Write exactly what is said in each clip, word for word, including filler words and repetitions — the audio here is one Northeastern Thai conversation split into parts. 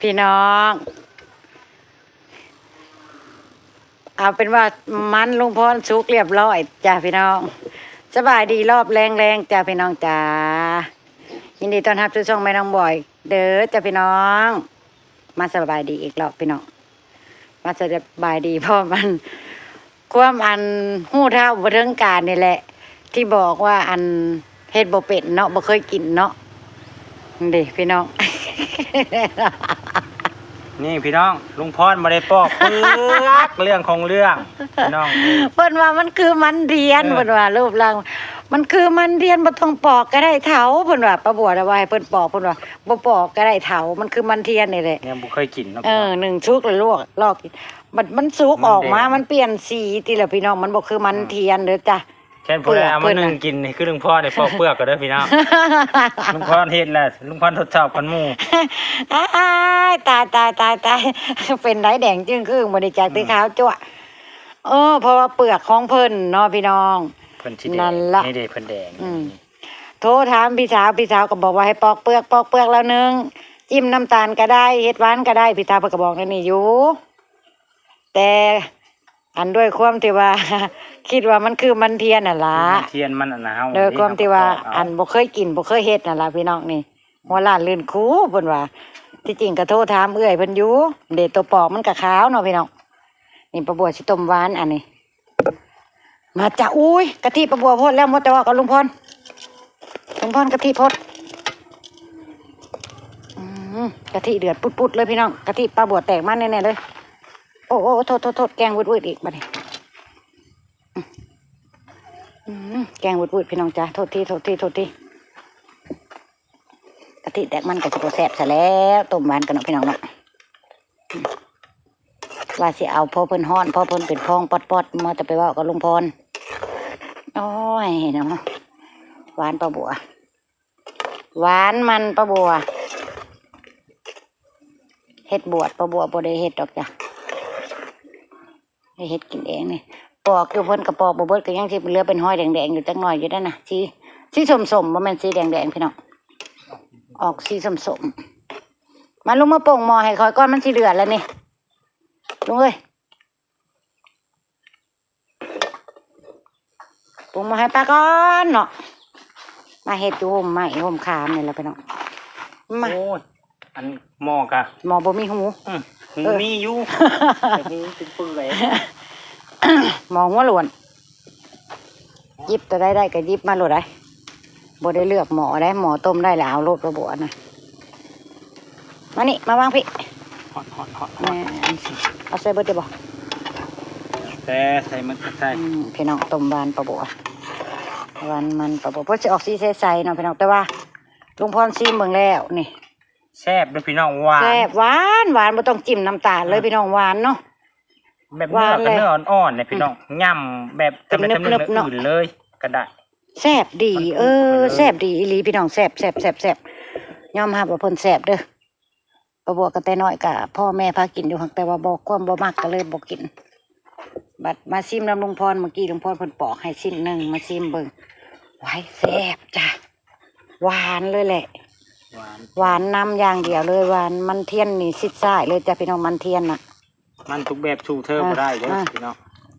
พี่น้อง เอาเป็นว่ามันลุงพรสุกเรียบร้อยจ้ะพี่น้อง สบายดีรอบแรงๆจ้ะพี่น้องจ้า ยินดีต้อนรับสู่ช่องแม่น้องบอยเด้อจ้ะพี่น้อง มาสบายดีอีกรอบพี่น้อง มาสบายดีเพราะมัน ความอันฮู้เฒ่าบ่ถึงการนี่แหละ ที่บอกว่าอันเฮ็ดบ่เป็นเนาะ บ่เคยกินเนาะ นี่พี่น้อง นี่พี่น้อง ลุงพรบ่ได้ปอกเปลือก เรื่องของเรื่องพี่น้อง เพิ่นว่ามันคือมันเทียน เออ เพิ่นว่ารูปร่าง มันคือมันเทียนบ่ต้องปอกก็ได้เฒ่า เพิ่นว่า ป้าบัวน่ะว่าให้เพิ่นปอก เพิ่นว่า บ่ปอกก็ได้เฒ่า มันคือมันเทียนนี่แหละ ยังบ่เคยกินเนาะ เออ หนึ่งสุกแล้วลวก ลอก มัน มันสุกออกมา มันเปลี่ยนสีติล่ะพี่น้อง มันบ่คือมันเทียนเด้อจ้ะ แค่ผู้ใดเอามานึ่งกินนี่คือลุงพรได้ปอกเปลือกก็เด้อพี่น้อง ลุงพรเฮ็ดแล้ว ลุงพรทดสอบกันหมู่ อ้ายตายตายตายตาย เป็นได้แดงจึงครึ่งบ่ได้จากที่ขาวจั่ว เออ เพราะว่าเปลือกของเพิ่นเนาะพี่น้อง เพิ่นสิแดง นั่นละ นี่เด้เพิ่นแดง อืม โทรถามพี่สาว พี่สาวก็บอกว่าให้ปอกเปลือก ปอกเปลือกแล้วนึ่ง จิ้มน้ำตาลก็ได้ เฮ็ดหวานก็ได้ พี่สาวเพิ่นก็บอกแนวนี้อยู่ แต่อันด้วยความที่ว่า คิดว่ามันคือมันเทียนน่ะล่ะ เทียนมันอันหนาว โดยความที่ว่า เา อันบ่เคยกินบ่เคยเฮ็ดนั่นล่ะพี่น้องนี่ หัวล้านลื่นคูเพิ่นว่า ที่จริงก็โทรถามเอื้อยเพิ่นอยู่ เด้ตัวปอกมันก็ขาวเนาะพี่น้อง นี่ป้าบัวสิต้มหวานอันนี้ มาจ้ะ อุ้ย กะทิป้าบัวโพดแล้ว หมดแต่ว่ากับลุงพร ลุงพรกะทิโพด อืม กะทิเดือดปุดๆเลยพี่น้อง กะทิป้าบัวแตกมันแน่ๆเลย โอ้โอ้ โทษโทษโทษ แกงวืดๆอีกบัดนี้ อืม แกงวืดๆพี่น้องจ้า โทษที โทษที โทษที กะทิแตกมันก็สิบ่แซ่บซะแล้ว ต้มหวานกันเนาะพี่น้องเนาะ ว่าสิเอาพอเพิ่นฮ้อน พอเพิ่นเป็นฟองปอดๆ มาแต่ไปเว้ากับลุงพร โอ้ยเนาะ หวานป้าบัว หวานมันป้าบัว เฮ็ดบวชป้าบัวบ่ได้เฮ็ดดอกจ้ะ ได้เฮ็ดกินเองนี่ ปอกอยู่เพิ่นก็ปอกบ่เบิด ก็ยังสิเหลือเป็นห้อยแดงๆอยู่จักหน่อยอยู่นั่นน่ะ สี สีส้มๆ บ่แม่นสีแดงๆ พี่น้อง ออกสีส้มๆ มาลุงมาปรุงหม้อให้ข้อยก่อน มันสิเดือดแล้วนี่ ลุงเอ้ย ปรุงหม้อให้ป้าก่อนเนาะ มาเฮ็ดอยู่โฮมไม้โฮมคามนี่แหละพี่น้อง มา โอ้ย อันหม้อกะ หม้อบ่มีหู อืมหู เออ มีอยู่ แต่หูเป็นเปื่อย หม้อหัวโล้น หยิบตัวใดได้ก็หยิบมาโลดได้ บ่ได้เลือกหม้อได้ หม้อต้มได้แล้วเอาโลดป้าบัวนะ มานี่ มาวางพี่ ฮอดฮอดฮอดฮ แม่ อด เอาใส่เบิดได้บ่ แต่ใส่มันก็ใส่ อืม พี่น้อง ต้มหวานป้าบัว หวานมันป้าบัว เพิ่นสิออกสีใสๆเนาะพี่น้อง แต่ว่าลุงพรชิมเบิ่งแล้วนี่ แซ่บเด้อพี่น้อง หวาน แซ่บ หวานหวาน บ่ต้องจิ้มน้ำตาลเลย อ่ะ พี่น้อง หวานเนาะ แบบเนื้อ หวานเลย กับเนื้ออ่อนๆเนี่ยพี่น้อง ย่ำแบบ เป็น ทำไมทำ นึบๆเนาะ อื่นเลยก็ได้ แซ่บดี มัน เออ มัน แซ่บดีอีหลีพี่น้อง แซ่บแซ่บแซ่บแซ่บ ยอมรับว่าเพิ่นแซ่บเด้อ ป้าบัวก็แต่น้อยก็พ่อแม่พากินอยู่ แต่ว่าบ่ ความบ่มักก็เลยบ่กิน บัดมาชิมนำลุงพร เมื่อกี้ลุงพรเพิ่นปอกให้ชิ้นหนึ่ง มาชิมเบิ่ง ว้าย แซ่บจ้ะ หวานเลยแหละ หวาน หวานนำอย่างเดียวเลย หวานมันเทียนนี่ชิดซ้ายเลยจ้ะพี่น้อง มันเทียนน่ะ มันทุกแบบสู้เธอบ่ได้เด้อ อ่ะ พี่น้อง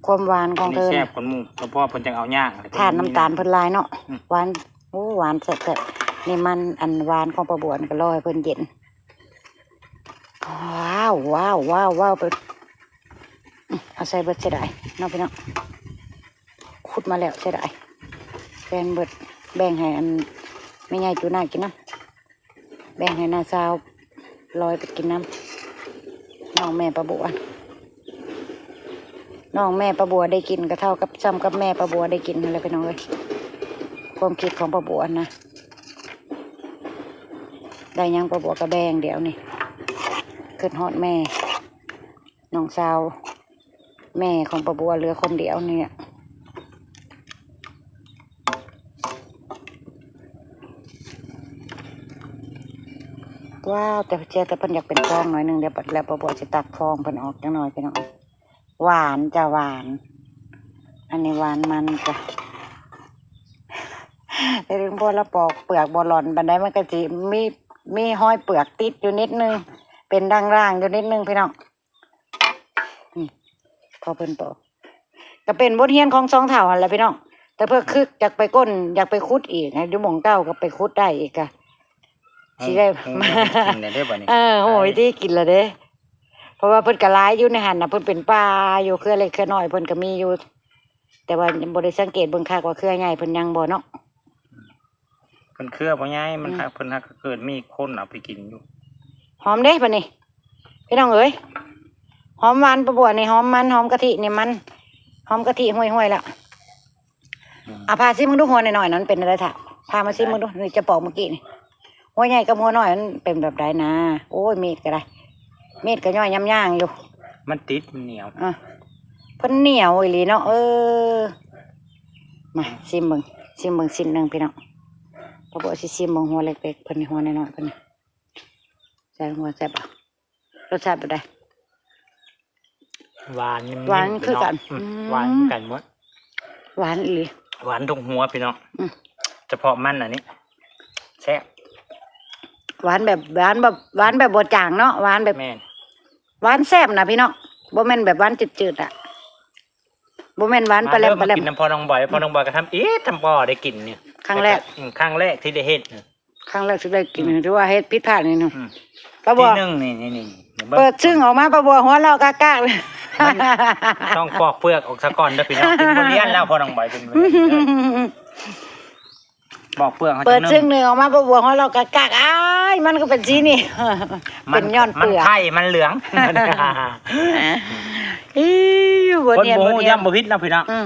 ความหวานของเธอ อันนี้แซ่ น่ะ บคนหมู่ เฉพาะเพิ่นจังเอาย่าง ทานน้ำตาลเพิ่นหลายเนาะ อืม หวาน โอ้ หวานแซ่บๆ นี่มันอันหวานของป้าบัวนี่ก็รอให้เพิ่นเย็น ว้าว ว้าว ว้าว ว้าว ไป อืม เอาใส่เบิดเสียดายเนาะพี่น้อง ขุดมาแล้วเสียดาย แบ่งเบิด แบ่งให้อันแม่ใหญ่จูน่ากินนำ แบ่งให้น้าสาวลอยไปกินนำ น้องแม่ป้าบัว น้องแม่ป้าบัวได้กินก็เท่ากับ ส่ำกับแม่ป้าบัวได้กินนั่นแหละพี่น้องเอ้ย ความคิดของป้าบัวนะ ได้หยังป้าบัวก็แบ่งเดี๋ยวนี้ คิดฮอดแม่ น้องสาว แม่ของป้าบัวเหลือคนเดียวเนี่ย ว้าว แต่เจ้า แต่เพิ่นอยากเป็นฟองหน่อยหนึ่ง เดี๋ยว แล้วป้าบัวสิตักฟองเพิ่นออกจักหน่อยพี่น้อง หวานจ้ะ หวาน อันนี้หวานมันจ้ะ แต่ถึงพอเราปอกเปลือกบ่หล่อนปานใด มันก็สิมี มีฮอยเปลือกติดอยู่นิดนึง เป็นร่างๆอยู่นิดนึงพี่น้อง อืม พอเพิ่นบอก ก็เป็นบทเรียนของสองเฒ่าหั่นแหละพี่น้อง แต่เพิ่นคืออยากไปก้น อยากไปขุดอีกนะ อยู่หม่องเก่าก็ไปขุดได้อีกอะ สิได้ ฮู้วิธีกินแล้วเด้บัดนี้ เออ ฮู้วิธีกินแล้วเด้ เพราะว่าเพิ่นก็หลายอยู่ในหั่นน่ะ เพิ่นเป็นป่าอยู่ เครือเล็กเครือน้อยเพิ่นก็มีอยู่ แต่ว่ายังบ่ได้สังเกตเบิ่งคักว่าเครือใหญ่เพิ่นยังบ่เนาะ เพิ่นเครือบ่ใหญ่ มัน อืม หาก เพิ่นหากเกิดมีคนเอาไปกินอยู่ หอมเด้บัดนี้ พี่น้องเอ้ย หอมหวานปลาบัวนี่ หอมมัน หอมกะทินี่มัน หอมกะทิห่วยๆแล้ว อืม อ่ะ พาซิมมึงดูหัวหน่อยๆ นั้นเป็นอะไรทะ พามาซิมมึงดู นี่จะปอกเมื่อกี้นี่ หัวใหญ่กับหัวน้อยมันเป็นแบบใดนะ โอ้ย มีดก็ได้ มีดก็ย่อยย่ำย่างอยู่ มันติด มันเหนียว อ่ะ เพิ่นเหนียวอีหลีเนาะ เออ มาซิมเบิ่ง ซิมเบิ่งชิ้นหนึ่งพี่น้อง ปลาบัวสิซิมเบิ่งหัวเล็กๆ เพิ่นนี่ หัวน้อยๆ เพิ่นนี่ ใส่หัวแซ่บบ่ รสชาติเป็นไง หวานนิ่มๆ หวานคือกัน พี่น้อง อืม อืม หวานคือกันหมด หวานอีหลี หวานทุกหัวพี่น้อง อืม เฉพาะมันอันนี้ แซ่บ หวานแบบ หวานแบบ หวานแบบบ่จางเนาะ หวานแบบ แม่น หวานแซ่บนะพี่น้อง บ่แม่นแบบหวานจืดๆอะ บ่แม่นหวาน มา ปลาแหลม เด้อ ปลาแหลม มากินน้ำพ่อน้องบอย พ่อน้องบอยก็ทำอีก ทำบ่ได้กินเนี่ย ครั้งแรก อืม ครั้งแรกที่ได้เฮ็ดเนี่ย ครั้งแรกที่ได้กิน อืม ถือว่าเฮ็ดผิดพลาดนี่เนาะ อืม ปลาบัว ทีหนึ่งนี่ นี่ นี่ เบิ่ง เปิดซึ่งออกมา ปลาบัวหัวเราะกากๆเลย มันต้องปอกเปลือกออกซะก่อนเด้อพี่น้อง เป็นบทเรียนแล้วพ่อน้องบอย เป็นบทเรียนเด้อ ปอกเปลือกให้ เปิด จังหนึ่ง ซึ่งหนึ่งออกมา ปลาบัวหัวเราะกากๆ อ้าย มันก็เป็นสีนี่ มัน เป็นย้อนเปลือก มันไข่ มันเหลือง อิ้ว บทเรียน คนบ่ฮู้ บทเรียน ย่ำบ่ผิดเนาะพี่น้อง อืม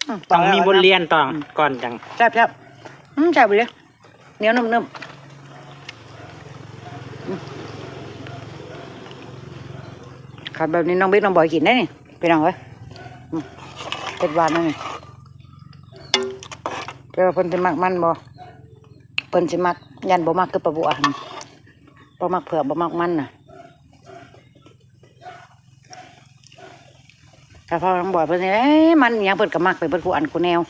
อืม ต้องมีบทเรียนต้อง อืม ก่อนจัง แซ่บๆ อืม แซ่บเลย เหนียวนุ่มๆ อืม ครับ แบบนี้น้องบิ๊กน้องบอยกินได้นี่ พี่น้องเอ้ย อืม เผ็ดหวานนั่นนี่ แต่ว่าเพิ่นสิมักมันบ่ เพิ่นสิมัก ย่านบ่มักคือปลาบัวหั่น บ่มักเผือก บ่มักมันน่ะ แต่พอน้องบอยเพิ่นสิ เอ๊ะ มันอิหยังเพิ่นก็มักไปเบิดคู่อันคู่แนว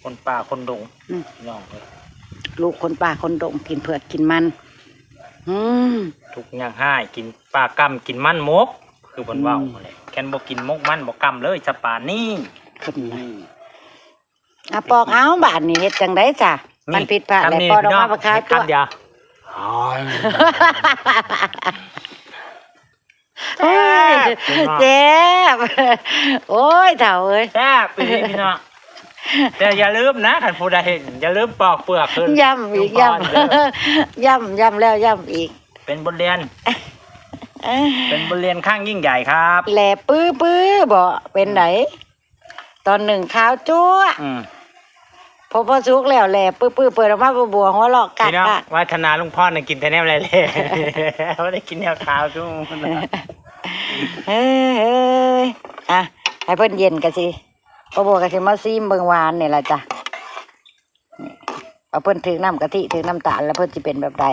คนป่าคนดง อืม พี่น้องเอ้ย ลูกคนป่าคนดง กินเผือกกินมัน อืม ทุกข์ยากไร้ กินปลาก้ำกินมันหมก คือเพิ่นเว้า อืม นั่นแหละ คันบ่กินหมกมันบ่ก้ำเลย สะปานนี้ เพิ่นน่ะ อืม อ่ะ ปอกเอา บาดนี้เฮ็ดจังได๋จ้ะ นี่ มันผิดพลาดแล้ว คำนี้ ปอกออกมา พี่น้อง บ่คายตัว คำเดียว โอ้ย แซ่บ โอ้ย เฒ่าเอ้ย แซ่บอีหลีพี่น้อง แต่อย่าลืมนะ คันผู้ใดเห็น อย่าลืมปอกเปลือกคืน ย้ำอีก ลุงพร ย้ำ เด้อ ย้ำ ย้ำแล้วย้ำอีก เป็นบทเรียน เป็นบทเรียนครั้งยิ่งใหญ่ครับ แหลบปื้อๆ บ่ เป็นได ตอนหนึ่งขาวจั๊วะ อืม พอ พอสุกแล้วแหละ ปื้อๆ เปิดออกมา บัวหัวเราะกักๆ พี่น้อง วาสนาลุงพรน่ะกินแต่แนวแหล่ๆ บ่ได้กินแนวขาวจุ๊วะ เฮ้ย เฮ้ย อ่ะ ให้เพิ่นเย็นกะสิ ป้าบัวกะสิมาซิมเบิ่งหวานนี่ล่ะจ้ะ นี่ เอาเพิ่นถืกน้ำกะทิ ถืกน้ำตาล แล้วเพิ่นสิเป็นแบบใด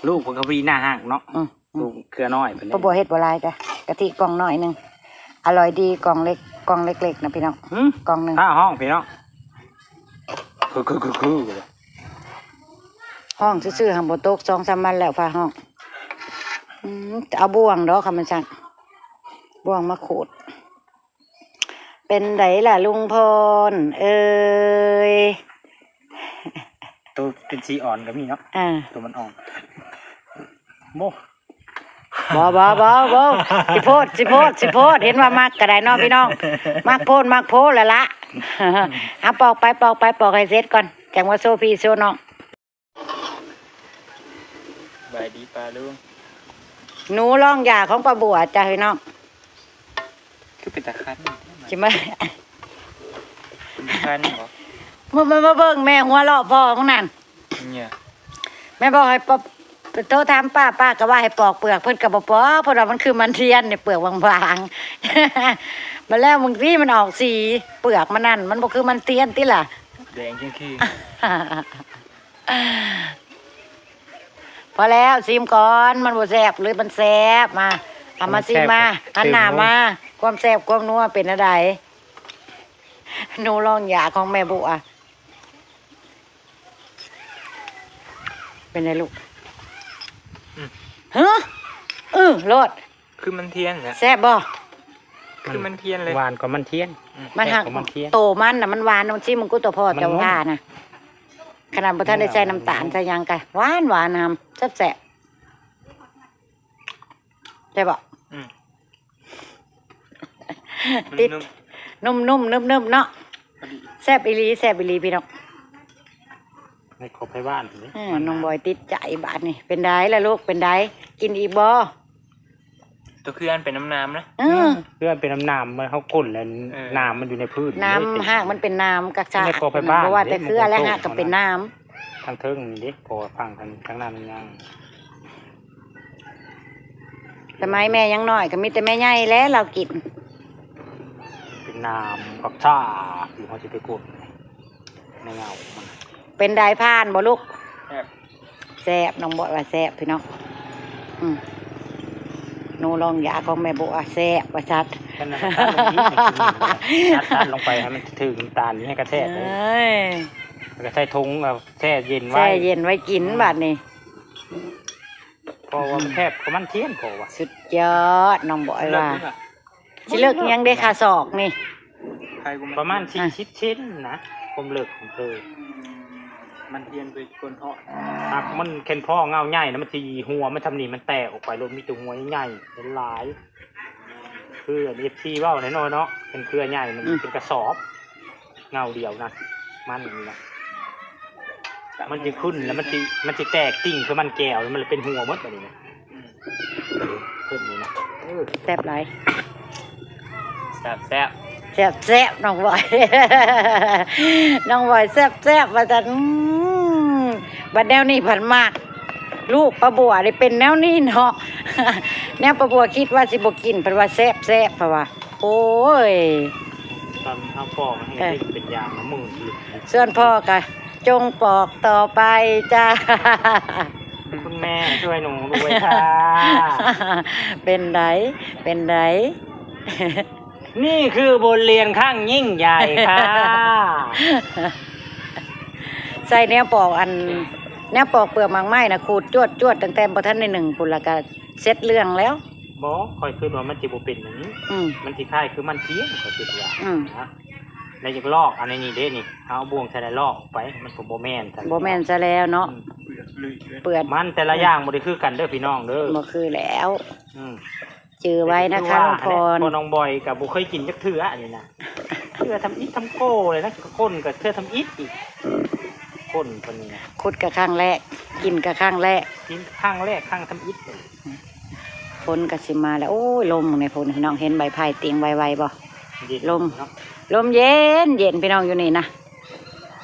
ลูกเพิ่นก็พอดีน่าฮักเนาะ อืม อืม ลูกเครือน้อยเพิ่น ป้าบัวเฮ็ดบ่หลายจ้ะ กะทิกล่องน้อยหนึ่ง อร่อยดี กล่องเล็ก กล่องเล็กๆ นะพี่น้อง หืม กล่องหนึ่ง ถ้าฮ้องพี่น้อง คือๆๆๆ ฮ้องซื่อๆ หั้นบ่ตก สองสามวันแล้วฟ้าฮ้อง อืม เอาบ่วงดอก คันมันซั่น บ่วงมาขูด เป็นไดล่ะลุงพร เอ่ย ตัวเป็นสีอ่อนก็มีเนาะ อ่า ตัวมันอ่อน โบ้ บ่ บ่ บ่ บ่ สิโพด สิโพด สิโพด เห็นว่ามักก็ได้เนาะพี่น้อง มักโพด มักโพดแล้วละ เอาปอกไป ปอกไป ปอกให้เสร็จก่อน จั่งว่าโชว์พี่โชว์น้อง สบายดีป้าลุง หนูลองยาของป้าบัวจ้ะพี่น้อง คือเป็นตาคัน สิมา เป็นตาคันบ่ มา มา มาเบิ่งแม่หัวเราะพ่อมึงนั่น เนี่ย แม่บอกให้ปอก โทรถามป้า ป้าก็ว่าให้ปอกเปลือก เพิ่นก็บ่ปอก เพิ่นว่ามันคือมันเทียนเนี่ย เปลือกบางๆ มาแล้วบางทีมันออกสี เปลือกมันนั่น มันบ่คือมันเทียนติล่ะ แดงเคียงขี้ พอแล้ว ซิมก่อน มันบ่แซ่บหรือมันแซ่บ มา เอามาซิมมา มันแซ่บ หันหน้ามา ความแซ่บความนัวเป็นอะไร หนูลองยาของแม่บัว เ เป็นไงลูก อืม ฮะ เออ โลด คือมันเทียนแหละ แซ่บบ่ คือมันเทียนเลย หวานกว่ามันเทียน อืม มันหัก แซ่บกว่ามันเทียน โตมันน่ะ มันหวาน ลองชิมมึงกู ตัวพ่อ มันนุ่ม เจ้าว่านะ ขนาดบ่ทันได้ใส่น้ำตาล เออ ใส่หยังกะหวานหวานนำ แซ่บแซ่บ ใช่บ่ อืม ติด มันนุ่ม นุ่มๆ นึบๆ เนาะ พอดี แซ่บอีหลี แซ่บอีหลีพี่น้อง ให้ขอไปบ้านสิ เออ มัน น้องบอยติดใจบาดนี่ เป็นไดล่ะลูก เป็นได กินอีกบ่ ตัวคืออันเป็นน้ำๆ นะ เออ คืออันเป็นน้ำๆ มันเขาก้นแล้ว เออ น้ำมันอยู่ในพื้น น้ำหากมันเป็นน้ำกระชาก ให้ขอไปบ้าน เพราะว่าแต่เครือและหากก็เป็นน้ำ ทางเทิงนี่เด้ พอฟังทาง ทางนั้นมันยัง สมัยแม่ยังน้อยก็มีแต่แม่ใหญ่แหละลาวกิน เป็นน้ำบักซ่าอยู่ เขาสิไปกดในเงามัน เป็นไดผ่านบ่ลูก แซ่บ แซ่บ น้องบอยว่าแซ่บพี่น้อง อืม หนูลองยาของแม่บัวแซ่บว่าซัด ขนาดตัดลงไปให้มันถืกน้ำตาลนี่ให้กระแทกเลย เอ้ย แล้วก็ใส่ถุงเอาแช่เย็นไว้ แช่เย็นไว้กิน อืม บาดนี้ เพราะว่ามันแซ่บกว่ามันเทียน เพราะว่า สุดยอด น้องบอยว่า เลิกนี่ล่ะ สิเลิกยังได้ค่าศอกนี่ ใครกูไม่ ประมาณ อ่ะ สี่สิบเซนนะ ความเลิกของเธอ มันเทียนไปคนเทาะ ครับ มันแค่นพ่อเงาใหญ่นะ มันสิหัวมันทำนี่ มันแตกออกไป รถมีแต่หัวใหญ่ๆ หลาย คือเอฟซีเว้าแน่นอนเนาะ เป็นเครือใหญ่ มัน อืม เป็นกระสอบ เงาเดียวนะ มันนี่นะ มันจะขึ้นแล้วมันสิ มันสิแตกติ่งคือมันแก้ว แล้วมันเลยเป็นหัวหมดแบบนี้นะ อืม เออ ขึ้นนี่นะ เออ แซ่บหลาย แซ่บแซ่บ แซ่บแซ่บ น้องบอย น้องบอยแซ่บแซ่บว่าซั่น อืม บัดแนวนี้ผัดมาก ลูกป้าบัวได้เป็นแนวนี้เนาะ แนวป้าบัวคิดว่าสิบ่กิน เพิ่นว่าแซ่บแซ่บ เพราะว่า โอ้ย ตอนเฮาปอกมันให้ เออ เป็นยางน้ำมูกอยู่ ส่วนพ่อก็จงปอกต่อไปจ้า คุณแม่ช่วยหนูด้วยค่ะ เป็นได เป็นได นี่คือบทเรียนครั้งยิ่งใหญ่ค่ะ ใส่แนวปอกอัน แนวปอกเปลือกหมากไม้นะ ขูดจวดจวดตั้งแต่บ่ทันได้นึ่งพู้น แล้วก็เสร็จเรื่องแล้ว บ่ ข้อยคิดว่ามันสิบ่เป็นอย่างนี้ อืม มันสิคล้ายคือมันเทียน ข้อยคิดว่า อืม นะ แล้วอยากลอกอันนี้เด้นี่ เอาบ่วงใส่แล้วลอกออกไป มันก็บ่แม่นซะ บ่แม่นซะแล้วเนาะ อืม เปลือก มันแต่ละอย่างบ่ได้คือกันเด้อพี่น้องเด้อ บ่คือแล้ว อืม จื่อไว้นะคะ แต่ก็คือว่า น้องพร อันนี้ พ่อน้องบอยก็บ่เคยกินจักเทื่ออันนี้นะ เทื่อทำอิฐทำโก้เลยนะ คนก็เทื่อทำอิฐอีก คนคนนี้นะ ขุดก็ครั้งแรก กินก็ครั้งแรก กินครั้งแรก ครั้งทำอิฐเลย ฝนก็สิมาแล้ว โอ้ย ลมในฝนพี่น้อง เห็นใบไผ่ติงไวๆบ่ เย็น ลม เนาะ ลมเย็นเย็นพี่น้องอยู่นี่นะ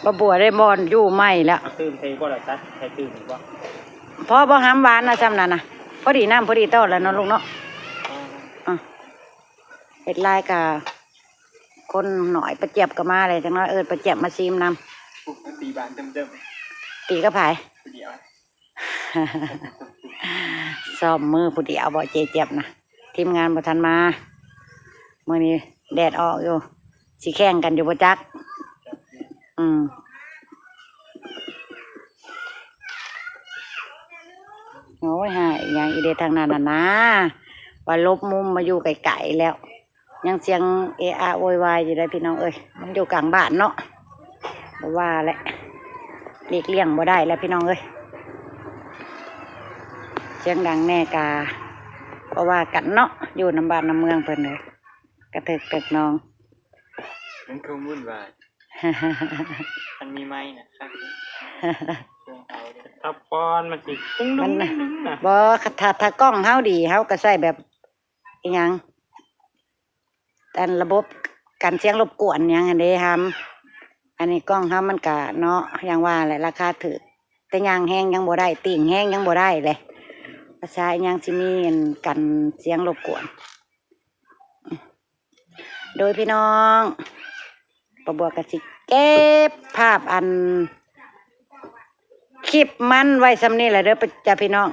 ป้าบัวได้บ่อนอยู่ใหม่แล้ว เอาตื่นไปบ่ล่ะจ๊ะ ใครตื่นอีกบ่ พอบ่หำหวานนะ ซ้ำนั่นนะ พอดีน้ำพอดีต้นแล้วเนาะลูกเนาะ อ๋อ อ่ะ เฮ็ดลายกะคนหน่อย ป้าเจี๊ยบก็มาเลย จังน้อยเอิ้นป้าเจี๊ยบมาชิมนำ ปกติบ้านเดิมๆ ตีกับไผ ผู้เดียว ซ้อมมือผู้เดียวบ่ เจ๊เจี๊ยบนะ ทีมงานบ่ทันมา มื้อนี้แดดออกอยู่ สิแข่งกันอยู่บ่จัก อืม โอ้ย หาอีหยังอีเด้ทางนั้นน่ะนะ ว่าหลบมุมมาอยู่ไกลๆแล้ว ยังเสียงเอะอะโวยวายอยู่เลยพี่น้องเอ้ย มันอยู่กลางบ้านเนาะ บ่ว่าแหละ หลีกเลี่ยงบ่ได้แล้วพี่น้องเอ้ย เสียงดังแน่กะ บ่ว่ากันเนาะ อยู่นำบ้านนำเมืองเพิ่นเด้อ กระเถิกเถิกน้อง มันคือวุ่นวาย มันมีไม้นะครับ เครื่องเฮาเนี่ย ถ้าป้อนมันสิตึ้งดึง มัน ดึงดึงนะ บ่ ถ้า ถ้ากล้องเฮาดี เฮาก็ใส่แบบ อิหยัง อันระบบกันเสียงรบกวนหยังหั้นเด้ฮัม อันนี้กล้องเฮามันกะเนาะ อย่างว่าแหละ ราคาถูก แต่ย่างแฮงยังบ่ได้ ติ่งแฮงยังบ่ได้เลย ภาษาอิหยังสิมีอันกันเสียงรบกวน โดยพี่น้อง ป้าบัวก็สิเก็บภาพอัน คลิปมันไว้ส่ำนี้แหละเด้อจ้ะพี่น้อง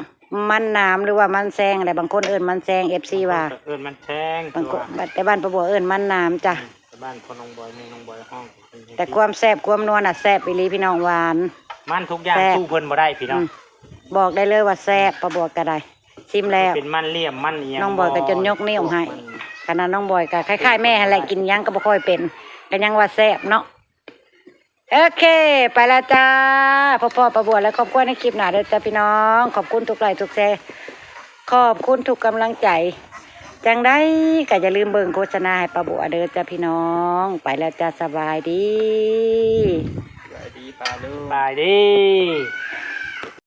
มันหนามหรือว่ามันแซงอะไร บางคนเอิ้นมันแซง เอฟซี ว่า เอิ้นมันแซง บางคน แต่ว่า แต่บ้านป้าบัวเอิ้นมันหนามจ้ะ อืม แต่บ้านพ่อน้องบอย แม่น้องบอยฮ้อง แต่ความแซ่บความนัวน่ะแซ่บอีหลีพี่น้อง หวาน มันทุกอย่าง แซ่บ สู้เพิ่นบ่ได้พี่น้อง อืม บอกได้เลยว่าแซ่บ ป้าบัวก็ได้ ชิมแล้ว เป็นมันเหลี่ยมมันอีหยัง น้องบอยก็จนยกนิ้วให้ มัน ขนาดน้องบอยก็คล้ายๆแม่หั่นแหละ กินหยังก็บ่ค่อยเป็น ก็ยังว่าแซ่บเนาะ โอเค ไปแล้วจ้า พบป้าบัวและครอบครัวในคลิปหน้าเด้อจ้าพี่น้อง ขอบคุณทุกไลค์ทุกแชร์ ขอบคุณทุกกำลังใจ จังใดก็อย่าลืมเบิ่งโฆษณาให้ป้าบัวเด้อจ้าพี่น้อง ไปแล้วจ้า สบายดี สบายดีป้าลุง สบายดี